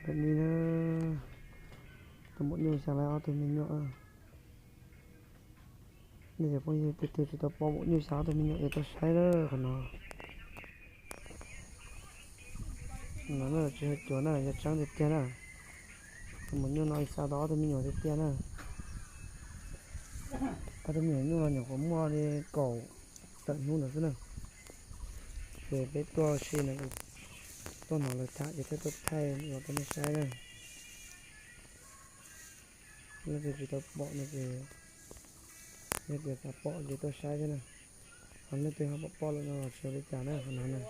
Ni na, tus maum nyuj xya laib ob tug me nyuam. Nej cov phooj ywg twg twg tsis tau pom maum nyuj xya ob tug me nyuam ces tuaj saib na qhov no. No na tsis yog cuav na, yog tseeb tiag tiag na. Tus maum nyuj no xya tau ob tug me nyuam tiag tiag na. Ob tug me nyuam nyuj no nyuam qhuav muaj li kaum tawm hnub ntawd xwb na. Ces peb tuaj si no, tuaj hnov lawv tham ces thiaj tuaj thaij los rau nej saib na. Leej twg tsis tau pom no ces yog tias xav pom ces tuaj saib thiab na. Ho leej twg ho pom pom lawm no los tsis ua li cas na, qhov no na.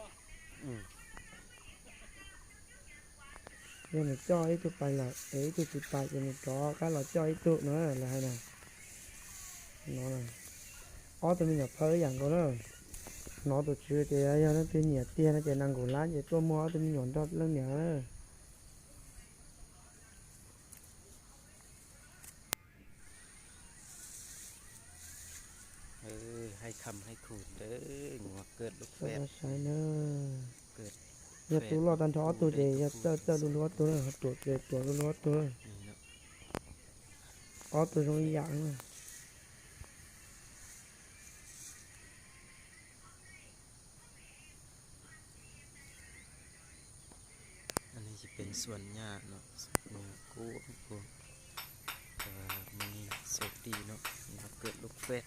Yog nws coj ib tug pais lawm es ib tug tsis pais ces nws rov qab los coj ib tug no lawv hais na. No, ob tug me nyuam phawj ib yam nkaus na. Hnov tus tswv tias yog leej twg nyiam tiag no ces nees nkaum lab ces tuaj muag ob tug me nyuam nrog leej niam na. Haib kham haib khum ntawd, saib na. Yog tub loj tag nrho ob tug ces yog txawj txawj du lug ob tug na, ho ruam ces ruam du lug ob tug. Ob tug zoo ib yam na. Tsis pes xuas nyaj no, kub, mini soti no, los kawm lub fed.